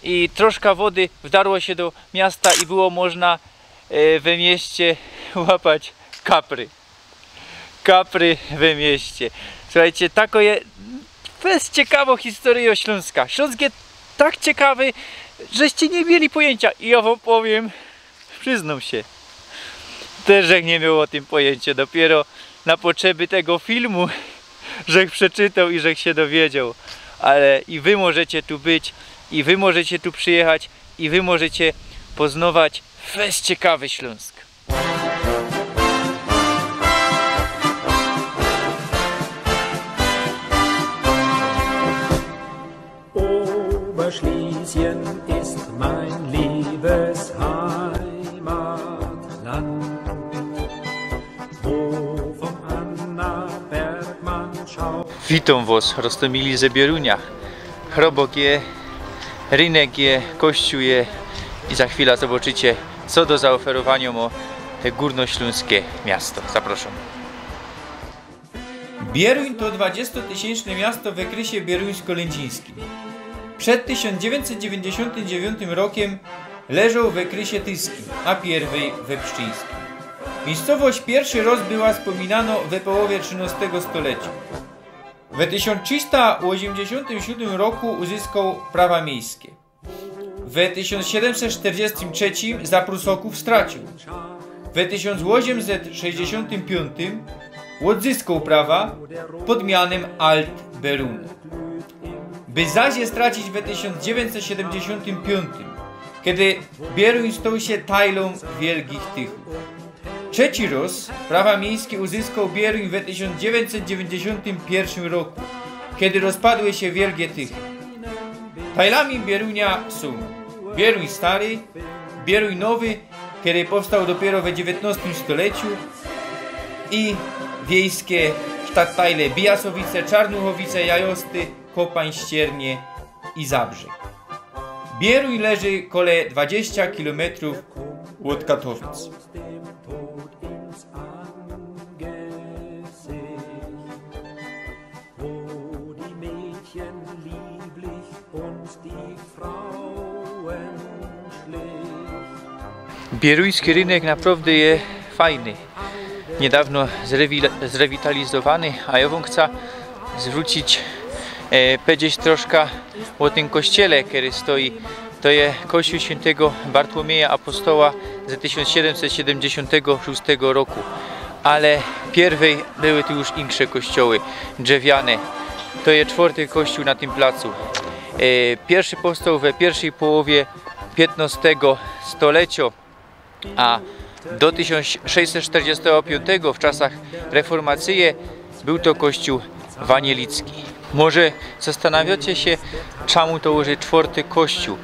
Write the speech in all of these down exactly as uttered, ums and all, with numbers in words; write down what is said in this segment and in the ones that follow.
i troszka wody wdarło sie do miasta i było można e, we mieście łapać kapry. Kapry we mieście. Słuchejcie, tako je, to je ciekawo historyjo Ślōnska. Ślōnsk je tak ciekawy, żeście niy mieli pojyńciŏ. I jŏ wōm powiym, przyznōm sie, tyż żech niy mioł ô tym pojyńciŏ. Dopiyro na potrzeby tego filmu żech przeczytoł i żech sie dowiedzioł. Ale i wy możecie tu być, i wy możecie tu przyjechać, i wy możecie poznować fest ciekawy Ślōnsk. Oberschlesien ist mein liebes Heimatland, wo vom Annaberg man schaut. Witōm wŏs, Rostōmili ze Bierunia. Chrobok je, rynek je, kościōł je i za chwila zobaczycie, co do zaoferowaniŏ mŏ te gōrnoślōnskie miasto. Zaprŏszōm. Bieruń to dwadziestotysięczne miasto w okresie bieruńsko-lędzińskim. Przed tysiąc dziewięćset dziewięćdziesiątym dziewiątym rokiem leżało w okresie tyskim, a pierwej we pszczyńskim. Miejscowość pierwszy raz była wspominana w połowie trzynastego stulecia. W tysiąc trzysta osiemdziesiątym siódmym roku uzyskał prawa miejskie. W tysiąc siedemset czterdziestym trzecim za Prusaków stracił. W tysiąc osiemset sześćdziesiątym piątym odzyskał prawa pod mianem Altbierun. By zaś je stracić w tysiąc dziewięćset siedemdziesiątym piątym, kiedy Bieruń stał się tajlą Wielkich Tychów. Trzeci raz prawa miejskie uzyskał Bieruń w tysiąc dziewięćset dziewięćdziesiątym pierwszym roku, kiedy rozpadły się Wielkie Tychy. Tajlami Bierunia są Bieruń Stary, Bieruń Nowy, który powstał dopiero w dziewiętnastym stuleciu, i wiejskie sztattajle Bijasowice, Czarnuchowice, Jajosty, Kopań, Ściernie i Zabrzeg. Bieruń leży kole dwadzieścia kilometrów od Katowic. Bieruński rynek naprawdę je fajny. Niydŏwno zrewi-, zrewitalizowany, a jŏ wōm chca zwrōcić, e, powiedzieć troszka ô tym kościele, kery stoi. To je kościół świętego Bartłomieja Apostoła z tysiąc siedemset siedemdziesiątego szóstego roku. Ale pierwej były tu już insze kościoły, drzewiane. To je czworty kościół na tym placu. E, pierwszy powstał we pierwszej połowie piętnastego stulecia. A do tysiąc sześćset czterdziestego piątego, w czasach reformacyje, był to kościół wanielicki. Może zastanawiacie się, czemu to już jest czwarty kościół,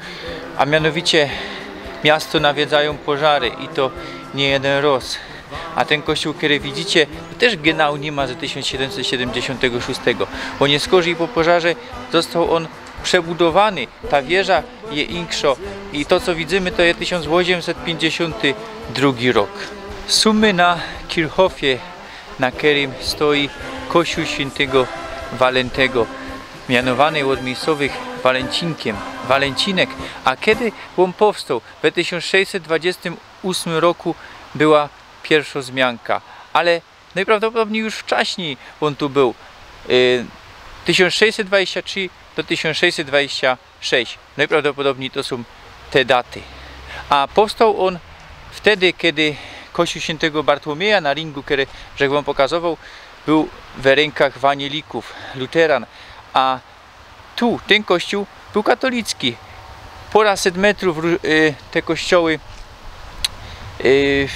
a mianowicie miasto nawiedzają pożary i to nie jeden raz. A ten kościół, który widzicie, to też genau nie ma ze tysiąc siedemset siedemdziesiątego szóstego. Bo nie skorzej po pożarze został on przebudowany. Ta wieża je inkszo i to, co widzymy, to je tysiąc osiemset pięćdziesiąty drugi rok. Sumy na Kirchhoffie, na którym stoi kościół świętego Walentego, mianowany od miejscowych Walencińkiem, Walencinek, a kiedy on powstał? W tysiąc sześćset dwadzieścia ósmym roku była pierwsza zmianka, ale najprawdopodobniej już wcześniej on tu był. Y, tysiąc sześćset dwadzieścia trzy do tysiąc sześćset dwadzieścia sześć. Najprawdopodobniej to są te daty. A powstał on wtedy, kiedy kościół świętego Bartłomieja na ringu, który, żech wam pokazował, był w rękach wanielików, luteran, a tu ten kościół był katolicki. Pora set metrów ró-, y, te kościoły, y,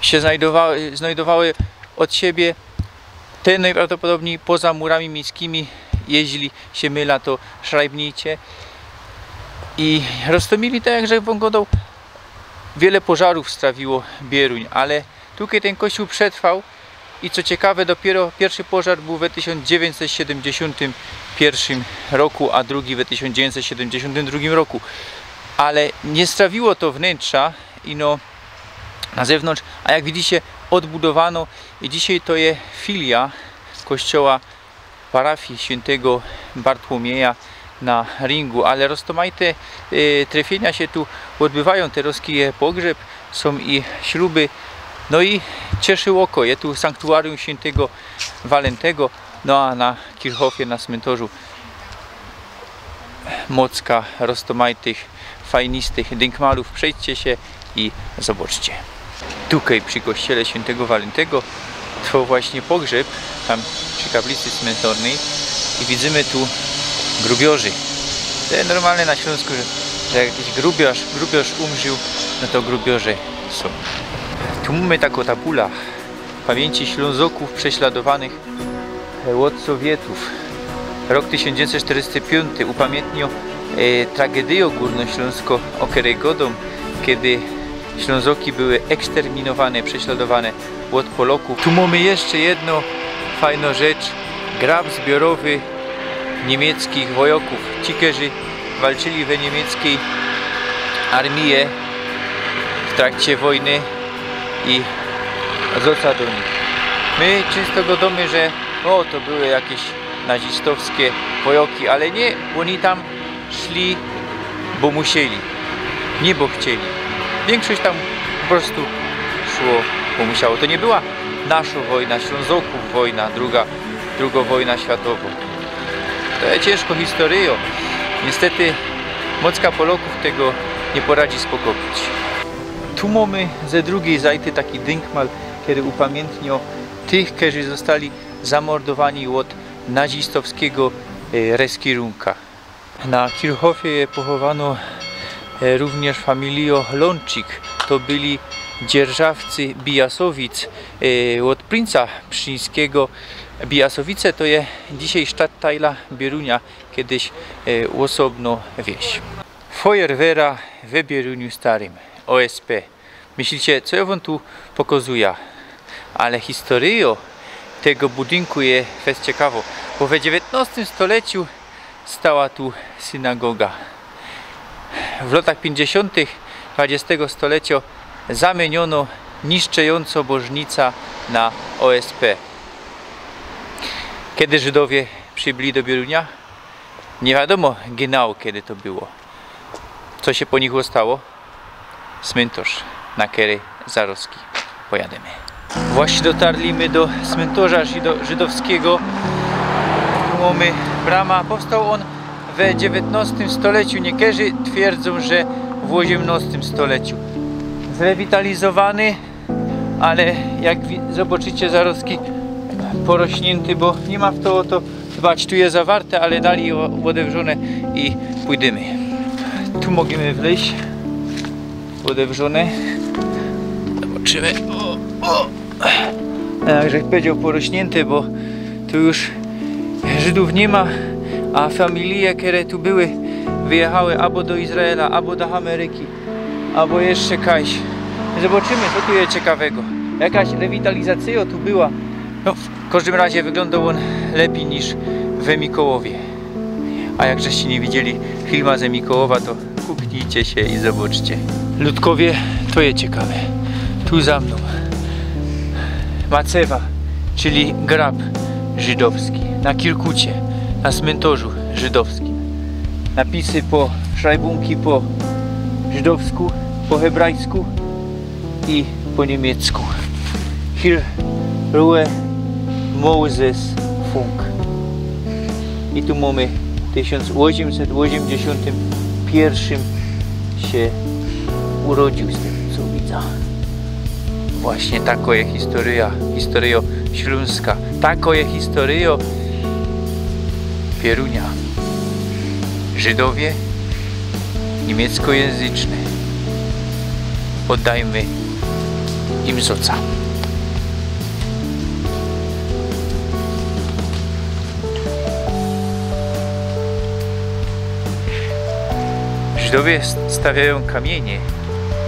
się znajdowały, znajdowały od siebie. Te najprawdopodobniej poza murami miejskimi, jeśli się mylę, to szrajbnijcie. I Rostōmili, tak jak żech wam gŏdał, wiele pożarów strawiło Bieruń, ale tutaj ten kościół przetrwał i co ciekawe, dopiero pierwszy pożar był w tysiąc dziewięćset siedemdziesiątym pierwszym roku, a drugi w tysiąc dziewięćset siedemdziesiątym drugim roku. Ale nie strawiło to wnętrza, ino na zewnątrz, a jak widzicie, odbudowano i dzisiaj to je filia kościoła parafii świętego Bartłomieja na ringu, ale roztomajte, e, trefienia sie tu ôdbywajōm. Terŏz je pogrzeb, sōm i śluby. No i cieszy oko, je tu sanktuarium świętego Walentego, no a na Kirchhofie, na smyntorzu, mocka roztomajtych, fajnistych dynkmalōw. Przejdźcie sie i zobaczcie. Tukej przi kościele świętego Walentego trwoł właśnie pogrzeb, tam przi kaplicy smyntornyj, i widzymy tu grubiorzy. To je normalne na Ślōnsku, że, że jakiś grubiorz, grubiorz umrził, no to grubiorzy sōm. Tu mōmy takõ tabula pamiynci Ślōnzokōw prześladowanych, e, ôd Sowietōw. Rok tysiōnc dziewiyńćset sztyrdziści piōnty upamiyntniŏ, e, tragedijŏ gōrnoślōnskõ, ô kerej godōm, kej Ślōnzoki były eksterminowane, prześladowane ôd Polŏkōw. Tu mōmy jeszcze jedno fajno rzecz. Grab zbiorowy niymiecczich wojŏkōw. Ci, kerzy walczyli we niymieckij armije w trakcie wojny i wrōcŏ do nich. My czynsto godōmy, że ô, to były jakeś nazistowske wojŏki, ale niy, ôni tam szli, bo musieli. Niy, bo chcieli. Wiynkszość tam po prostu szło, bo musiało. To niy była nasza wojna, Ślōnzokōw wojna, druga, drugŏ wojna światowŏ. To je ciynżkŏ historyjŏ. Niystety mocka Polŏkōw tego niy poradzi spokopić. Tu mōmy ze drugij zajty taki dynkmal, kery upamiyntniŏ tych, kerzy ôstali zamordowani ôd nazistowskigo, e, reskirunka. Na Kirchhofie je pochowanŏ, e, również familijŏ Lōnczyk. To byli dzierżawcy Bijasowic, e, ôd prynca pszczyńskigo. Bijasowice to je dzisiej sztattajla Bierunia, kejsik, e, ôsobnŏ wieś. Fojerwera we Bieruniu Starym, O S P. Myślicie, co jŏ wōm tu pokŏzuja? Ale historyjŏ tego budynku je fest ciekawŏ, bo we dziewiyntnŏstym stoleciu stała tu synagoga. W lŏtach piyńćdziesiōntych dwudziestego stoleciŏ zamiyniōno niszczejōncŏ bożnica na O S P. Kej Żydowie przibyli do Bierunia? Niy wiadōmo genau, kej to było. Co sie po nich ôstało? Smyntŏrz, na kery zarŏzki pojadymy. Właśnie dotarli my do smyntŏrza żydo-, żydowskigo. Tu mōmy brama. Powstoł ôn we dziewiyntnŏstym stoleciu. Niykerzy twierdzōm, że w ôziymnŏstym stoleciu. Zrewitalizowany, ale jak wi-, zobaczycie, zarŏzki porosniynty, bo niy ma w to ô to dbać. Tu je zawarte, ale dalij ô-, ôdewrzōne i pōjdymy. Tu możymy wlyź. Ôdewrzōne. Zobaczymy. Ô, ô. A jak żech powiedzioł, porosniynty, bo tu już Żydōw niy ma, a familije, kere tu były, wyjechały abo do Izraela, abo do Ameryki, abo jeszcze kajś. Zobaczymy, co tu je ciekawego. Jakaś rewitalizacyjŏ tu była. No, w kożdym razie wyglōndŏ ôn lepij niż we Mikołowie. A jak żeście niy widzieli filma ze Mikołowa, to kuknijcie sie i zobaczcie. Ludkowie, to je ciekawe. Tu za mnōm macewa, czyli grab żydowski na Kirkucie, na smyntŏrzu żydowskim. Napisy po, szrajbōnki po żydowsku, po hebrajsku i po niymiecku. Hier ruhe Moses Funk. I tu mōmy tysiōnc ôziymset ôziymdziesiōntym piyrszym sie urodziōł, z tego co widza. Właśnie takŏ je historyjŏ, historyjŏ Ślōnska. Takŏ je historyjŏ Pierunia. Żydowie niymieckojynzyczny. Ôddajmy im zŏca. Żydowie st-, stawiajōm kamiynie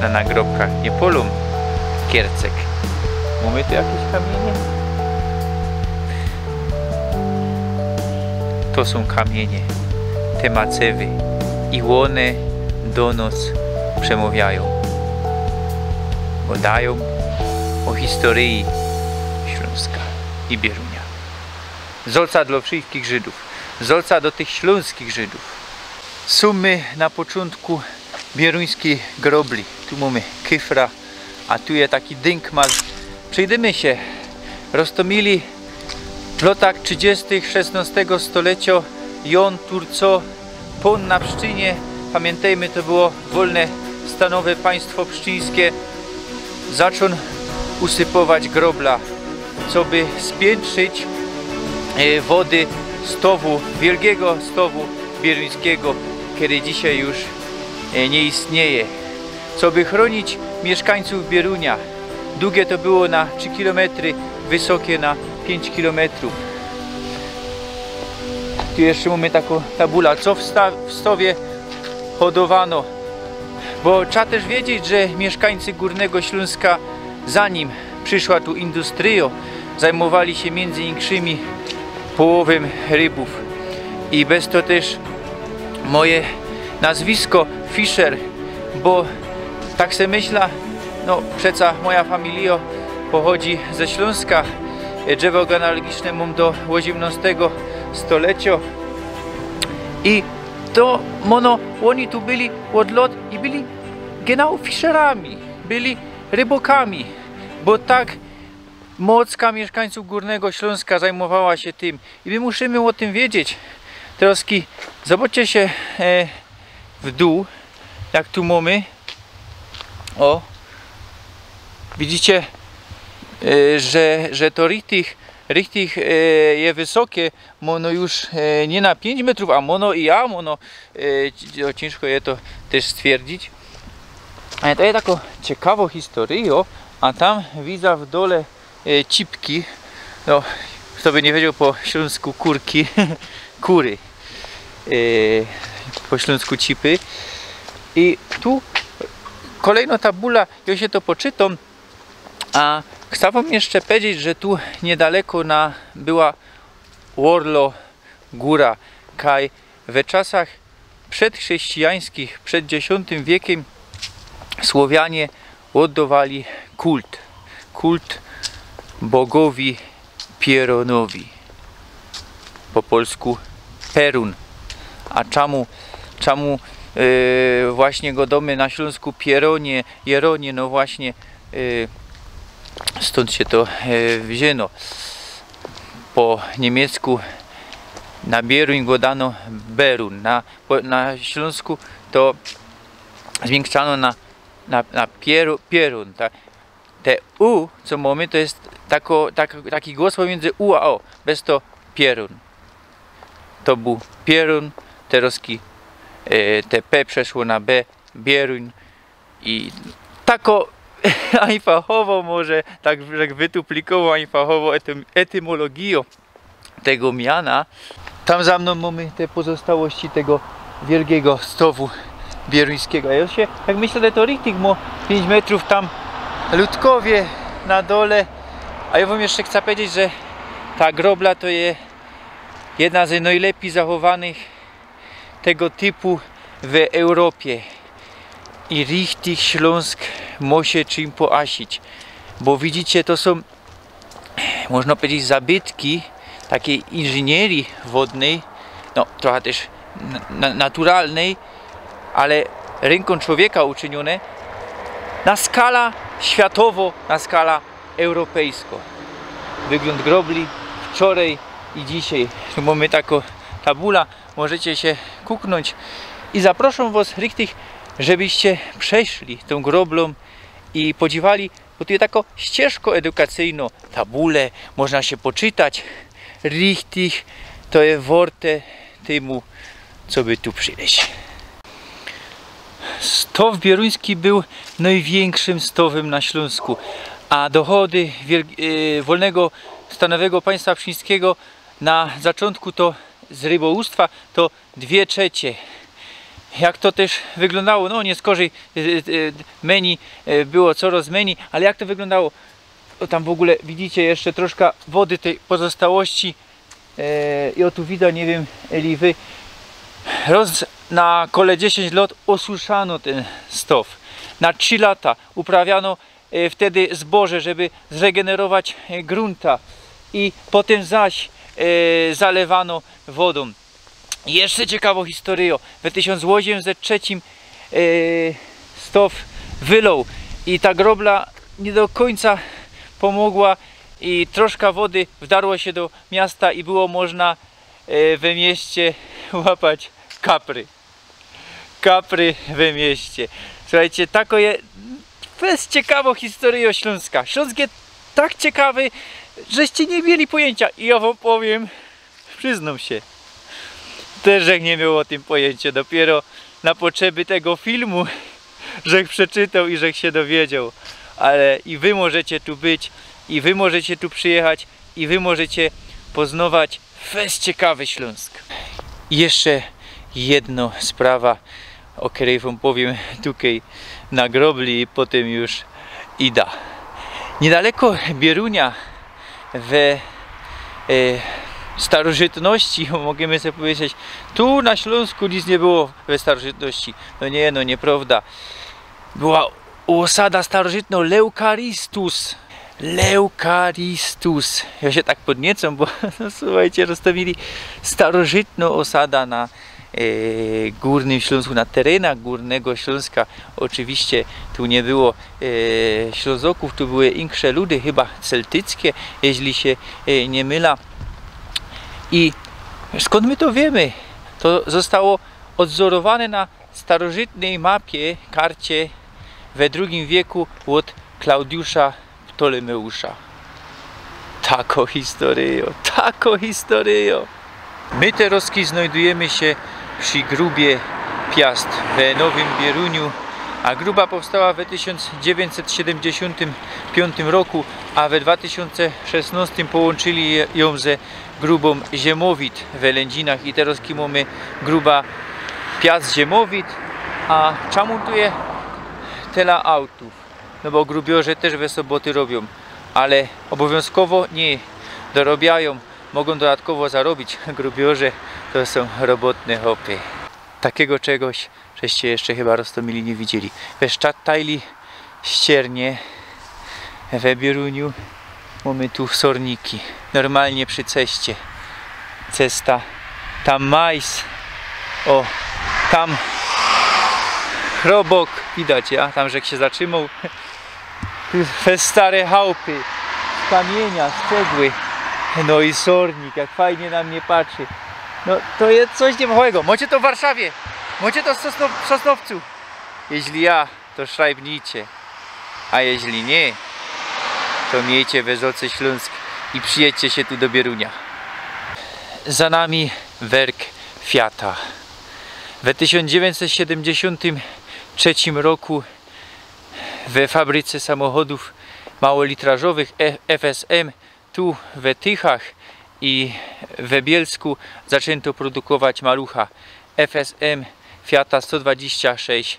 na nagrobkach, niy polōm kiercek. Mōmy tu jakeś kamiynie? To sōm kamiynie, te macewy. I ône do nŏs przemŏwiajōm. Gŏdajōm ô historyji Ślōnska i Bierunia. Zŏca dlŏ wszyjskich Żydōw. Zŏca do tych ślōnskich Żydōw. Sōm my na poczōntku bieruńskij grobli. Tu mōmy kifra, a tu je taki dynkmal. Przejdymy sie. Roztomili w lotach trzidziestych szesnostego stolecio Jōn Turco, pōn na Pszczynie. Pamiyntejmy, to było wolne, stanowe państwo pszczyńskie. Zaczōn usypować grobla, coby spiyntrzyć, e, wody stowu, wielkigo stowu bieruńskigo, kery dzisiej już, e, niy istnieje. Coby chrōnić miyszkańcōw Bierunia. Dugie to było na trzi kilometry, wysokie na piyńć kilometrōw. Tu jeszcze mōmy takõ tabula, co w sta-, w stowie hodowano. Bo trzeba tyż wiedzieć, że miyszkańcy Gōrnego Ślōnska, zanim prziszła tu industryjo, zajmowali sie miyndzy inkszymi połowym rybōw. I bez to tyż moje nazwisko Fischer, bo tak se myśla, no przeca moja familijo pochodzi ze Ślōnska, e, drzewo genealogiczne mōm do ôziymnostego stolecio. I to mōno, ôni tu byli ôd lot i byli genau Fischerami, byli rybokami, bo tak mocka miyszkańcōw Gōrnego Ślōnska zajmowała sie tym. I my musimy ô tym wiedzieć. Teroz ki-, zobaczcie sie, e, w dōł, jak tu mōmy. Ô, widzicie, e, że, że to richtig, richtig, e, je wysokie, mōno już, e, niy na piyńć metrōw, a mōno i ja, mōno, e, ci-, o, ciynżko je to tyż stwierdzić. Ale to je takŏ ciekawŏ historyjŏ, a tam widza w dole, e, cipki. No, fto by niy wiedzioł po ślōnsku kurki, kury. E, po ślōnsku cipy. I tu kolejnŏ tabula, jŏ sie to poczytōm, a chcã wōm jeszcze powiedzieć, że tu niydaleko na, była Orło Gōra, kaj we czasach przedchrześcijańskich, przed dziesiōntym wiekym Słowianie ôddŏwali kult. Kult bogowi Pierōnowi. Po polsku Perun. A czemu, czemu, e, właśnie gŏdōmy na Ślōnsku Pierōnie, Jeronie? No właśnie, e, stōnd sie to, e, wziyno. Po niymiecku na Bieruń gŏdano Berun. Na, po, na Ślōnsku to zmiynkczano na, na, na pieru-, Pierun. Ta, te u, co mōmy, to je tako, tak, taki głos pomiyndzy u a o. Bez to Pierun. To bōł Pierun, teroz ki-, e, te p przeszło na b, Bieruń. I tako ajnfachowŏ może, tak jak wytuplikowōm ajnfachowŏ etym-, etymologijŏ tego miana. Tam za mnōm mōmy te pozostałości tego wielkigo stowu bieruńskigo. A jŏ sie tak myśla, że to richtig mŏ piyńć metrōw tam ludkowie na dole. A jŏ wōm jeszcze chcã powiedzieć, że ta grobla to je jedna ze nojlepij zachowanych tego typu w Europie. I richtig Ślōnsk mŏ sie czym poasić. Bo widzicie, to sōm, można powiedzieć, zabytki takij inżynieryje wodnyj, no, trocha tyż na-, na-, naturalnyj, ale rynkōm człowieka uczyniōne na skala światowŏ, na skala europejskõ. Wyglōnd grobli wczorej i dzisiej. Tu mōmy takõ tabula, możecie sie kuknōńć. I zaproszōm wŏs richtig, żebyście przeszli tōm groblōm i podziwali, bo tu je takŏ ścieżkŏ edukacyjnŏ, tabule, można sie poczytać. Richtig, to je wŏrte tymu, coby tu przijś. Stow bieruński bōł nojwiynkszym stowym na Ślōnsku, a dochody wiel-, e, Wolnego Stanowego Państwa Pszczyńskiego na zaczōntku to z rybołōwstwa to dwie trzecie. Jak to tyż wyglōndało? No, niyskorzij, e, e, meni, e, było coroz meni, ale jak to wyglōndało? O, tam w ogōle widzicie jeszcze troszka wody, tyj pozostałości. E, i o, tu widza, niy wiym, eli wy. Roz na kole dziesiyńć lŏt ôsuszano tyn stow. Na trzi lata uprawiano, e, wtedy zboże, żeby zregenerować, e, grōnta. I potym zaś, e, zalywano wodōm. Jeszcze ciekawo historyjo. We tysiōnc ôziemset trzecim, e, stow wyloł i ta grobla niy do kōńca pōmogła i troszka wody wdarło sie do miasta i było można, e, we mieście łapać kapry. Kapry we mieście. Słuchejcie, tako je, to je ciekawo historyjo Ślōnska. Ślōnsk je tak ciekawy, żeście niy mieli pojyńciŏ. I jŏ wōm powiym, przyznōm sie. Tyż żech niy mioł ô tym pojyńciŏ. Dopiyro na potrzeby tego filmu żech przeczytoł i żech sie dowiedzioł. Ale i wy możecie tu być, i wy możecie tu przijechać, i wy możecie poznować fest ciekawy Ślōnsk. I jeszcze jedna sprawa, ô kerej wōm powiym tukej na grobli i potym już ida. Niydaleko Bierunia we, e, starożytności, możymy sie pedzieć, tu na Ślōnsku nic niy było we starożytności. No niy, no niyprŏwda. Była ôsada starożytnŏ Leucaristus. Leucaristus. Jŏ sie tak podniecōm, bo, no, słuchejcie, rozstawiyli starożytnŏ ôsada na, e, Gōrnym Ślōnsku, na terenach Gōrnego Ślōnska. Ôczywiście tu niy było, e, Ślōnzokōw, tu były insze ludy, chyba celtyckie, jeźli sie, e, niy mylã. I skōnd my to wiymy? To zostało ôdwzorowane na starożytnyj mapie, karcie we drugim wieku ôd Klaudiusza Ptolemeusza. Tako historyjo, tako historyjo. My terŏzki znojdujymy sie przi grubie Piast we Nowym Bieruniu, a gruba powstała we tysiōnc dziewiyńćset siedymdziesiōntym piōntym roku, a we dwa tysiōnce szesnŏstym połōnczyli jã ze grubōm Ziymowit we Lędzinach i terŏzki mōmy gruba Piast Ziymowit. A czymu tu je tela autōw? No bo grubiorzŏ tyż we soboty robiōm, ale ôbŏwiōnzkowo niy dorobiajōm, mogōm dodatkowo zarobić. Grubiorzŏ to sōm robotne chopy. Takigo czegoś żeście jeszcze chyba roztōmili niy widzieli. We Stadteilu Ściernie, we Bieruniu, mōmy tu sorniki. Normalnie przi ceście. Cesta. Tam majs. Ô, tam chrobok. Widać, ja? Tam żech sie zatrzimoł. Tu te stare chałpy, z kamiynia, z cegły. No i sornik, jak fajnie na mie patrzi. No, to je coś niymowego. Mocie to w Warszawie, mocie to w Sosnow-, w Sosnowcu. Jeźli ja, to szrajbnijcie. A jeźli niy, to miejcie wesoły Ślōnsk i przijedźcie sie tu do Bierunia. Za nami werk Fiata. We tysiōnc dziewiyńćset siedymdziesiōntym trzecim roku we fabryce samochodōw małolitrażowych, e, F S M, tu we Tychach i we Bielsku zaczynto produkować malucha F S M Fiata sto dwadzieścia sześć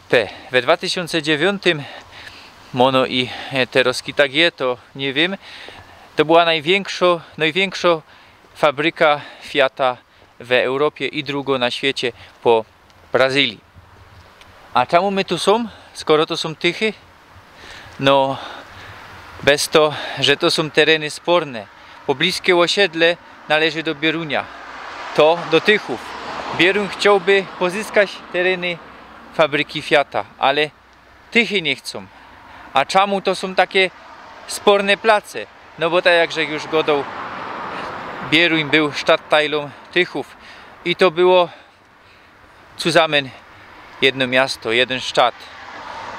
P. We dwa tysiōnce dziewiyńtym, mono i, e, terŏzki tak je, to niy wiym, to była nojwiynkszŏ, nojwiynkszŏ fabryka Fiata we Europie i drugŏ na świecie po Brazylii. A czymu my tu sōm, skoro to sōm Tychy? No, bez to, że to sōm tereny sporne. Pobliskie ôsiedle należy do Bierunia. To do Tychōw. Bieruń chciołby pozyskać tereny fabryki Fiata, ale Tychy niy chcōm. A czymu to sōm take sporne place? No bo tak jak żech już gŏdoł, Bieruń bōł sztadtajlōm Tychōw i to było zusammen jedno miasto, jedyn sztad.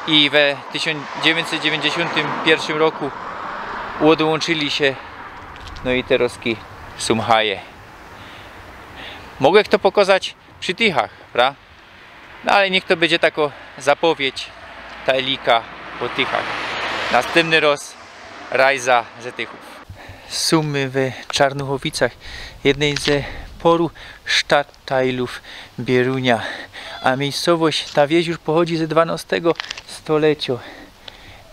I we tysiōnc dziewiyńćset dziewiyńćdziesiōntym piyrwszym roku ôdłōnczyli sie, no i terŏzki sōm haje. Mogę to pokŏzać przi Tychach, pra? No ale niych to bydzie takŏ zapowiedź, ta elika ô Tychach. Nastymny rŏz rajza ze Tychōw. Sōm my we Czarnuchowicach, jednej ze poru sztadtajlōw Bierunia. A miejscowość, ta wieś już pochodzi ze dwanŏstego stoleciŏ.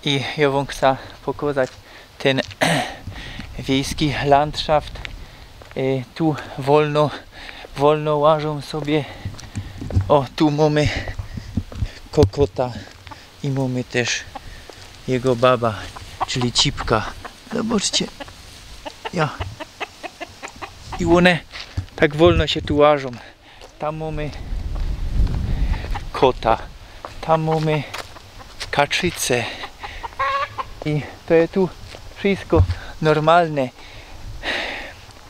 I jŏ wōm chcã pokŏzać tyn wiejski landszaft. E, tu wolno, wolno łażōm sobie. Ô, tu mōmy kokota i mōmy tyż jego baba, czyli cipka. Zobaczcie. Ja. I ône Tak wolno sie tu łażōm. Tam mōmy kota, tam mōmy kaczyce. I to je tu wszystko normalne.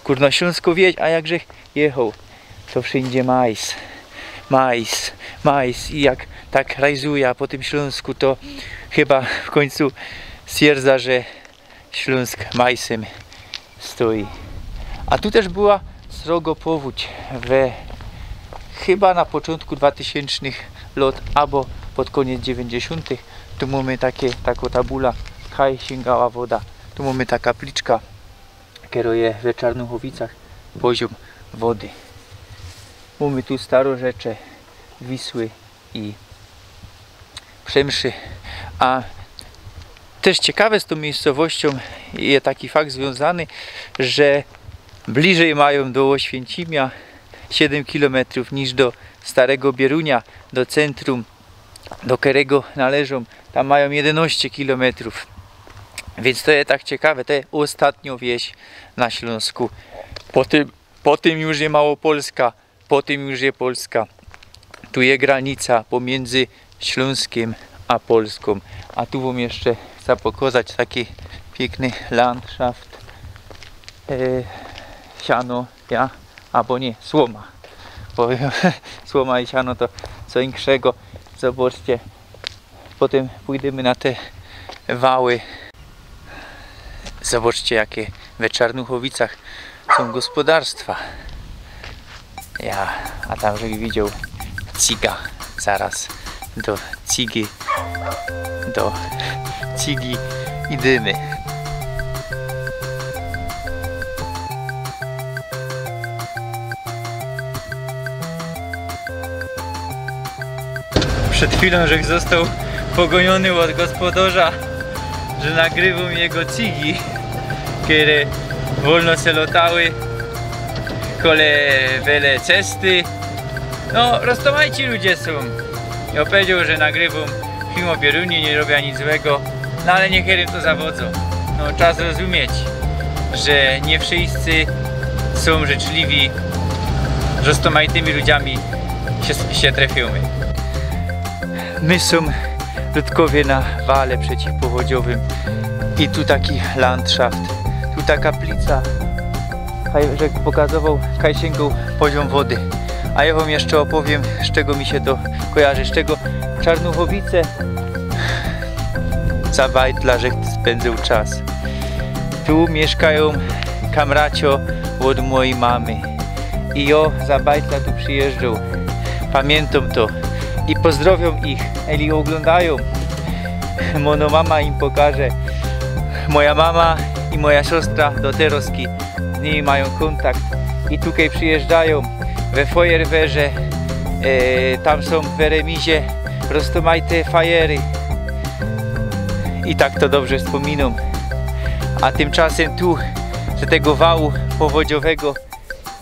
Gōrnoślōnsko wieś, a jakżech jechoł, to wszyndzie majs. Majs, majs i jak tak rajzuja po tym Ślōnsku, to chyba w kōńcu stwierdza, że Ślōnsk majsym stoi. A tu tyż była srogo powōdź we, chyba na poczōntku dwutysiōncznych lot, abo pod kōniec dziewiyńćdziesiōntych. Tu mōmy takie, takŏ tabula: kaj siynga woda. Tu mōmy ta kapliczka, kerŏ je we Czarnuchowicach, poziōm wody. Mōmy tu starorzecze Wisły i Przemszy. A tyż ciekawe z tōm miyjscowościōm je taki fakt zwiōnzany, że bliżyj majōm do Ôświęcimia, siedym kilometrōw, niż do Starego Bierunia, do centrum, do kerego należōm. Tam majōm jedynŏście kilometrōw. Wiync to je tak ciekawe, to je ôstatniŏ wieś na Ślōnsku. Po tym, po tym już je Małopolska. Po tym już je Polska. Tu je granica pomiyndzō Ślōnskym a Polskōm. A tu wōm jeszcze chcã pokŏzać taki piykny landschaft. E, siano, ja, abo niy, słōma. Bo słōma i siano to co inkszego. Zobaczcie, potym pōjdymy na te wały. Zobaczcie, jakie we Czarnuchowicach sōm gospodarstwa. Ja, a tam żech widzioł ciga. Zaraz do cigi, do cigi idymy. Przed chwilōm żech ôstoł pogōniōny ôd gospodŏrza, że nagrywōm jego cigi, kere wolno se lotały kole wele cesty. No, roztōmajci ludzie sōm. Jŏ pedziŏł, że nagrywōm film ô Bierunie, niy robia nic złego. No ale niykerym to zawodzŏ. No, trzeba zrozumieć, że niy wszyscy sōm życzliwi, że z roztōmajtymi ludziami sie, sie trefiōmy. My sōm ludkowie na wale przeciwpowodziowym i tu taki landschaft, tu ta kaplica. Kaj, że pokazowoł, kaj siyngoł poziōm wody. A jŏ wōm jeszcze ôpowiym, z czego mi sie to kojarzy. Z czego? Czarnuchowice. Za bajtla żech spyndzōł czas. Tu miyszkajōm kamracio ôd mojij mamy. I jŏ za bajtla tu przijyżdżōm. Pamiyntōm to. I pozdrowiōm ich, eli ôglōndajōm. Mono mama im pokaże. Moja mama i moja siostra do terŏzki z nimi majōm kōntakt. I tukej przijyżdżajōm we Fojerwerze, e, tam sōm we remizie roztōmajte fajery. I tak to dobrze spōminōm. A tymczasym tu, z tego wału powodziowego,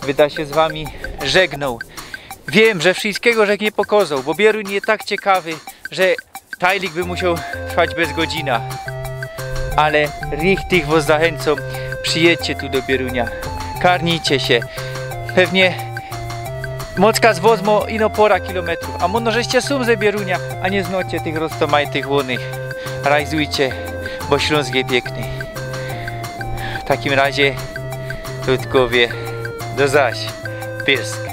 byda sie z wami żegnōł. Wiym, że wszyskigo żech niy pokŏzoł, bo Bieruń je tak ciekawy, że tajlik by musioł trwać bez godzina. Ale richtig wŏs zachynczōm, przijydźcie tu do Bierunia. Karnijcie sie. Pewnie mocka z wŏs mŏ ino pora kilometrōw, a mono żeście sōm ze Bierunia, a niy znŏcie tych roztōmajtych łōnych. Rajzujcie, bo Ślōnsk je piykny. W takim razie, ludkowie, do zaś. Pysk.